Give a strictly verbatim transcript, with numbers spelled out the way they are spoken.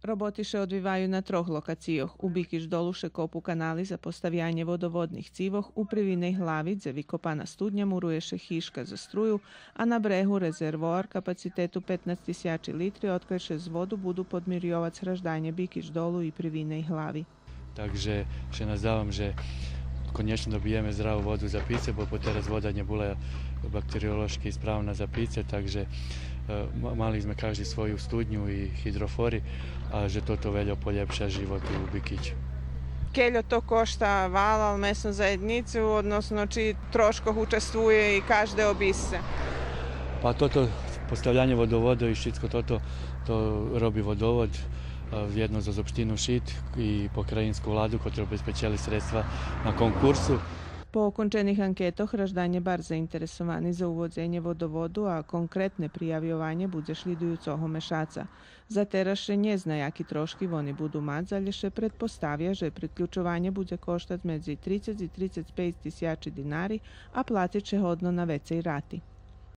Роботи ше одвиваю на трох локацийох. У Бикич Долу ше копу канали за поставянє водоводних цивох, у Привиней Глави, дзе викопана студня, мурує ше хижка за струю, а на брегу резервоар капацитету петнац тисячи литри, одкаль ше з воду буду подмирйовац гражданє Бикич Долу и Привиней Глави. Так же ше наздавам же конєчно добиєме здраву воду за пице, бо потераз вода нє була бактериолошки исправна за пице, так же, е, м-, мали зме кажди свою студню и гидрофори, а же тото вельо полєпша живот у Бикичу. Кельо то кошта валал, месну заєднїцу, односно чи трошкох участвує и кажде обисце? Па тото поставянє водоводу и шицко тото, то роби водовод, е, вєдно зоз општину Шид и покраїнску владу, котри обезпечели средства на конкурсу. По окончених анкетох гражданє барз заинтересовани за уводзенє водоводу, а конкретне приявйованє будзе шлїдуюцого мешаца. За тераз ше нє зна яки трошки вони буду мац, алє ше предпоставя же приключованє будзе коштац медзи трицец и трицец пейц тисячи динари, а платиц ше годно на вецей рати.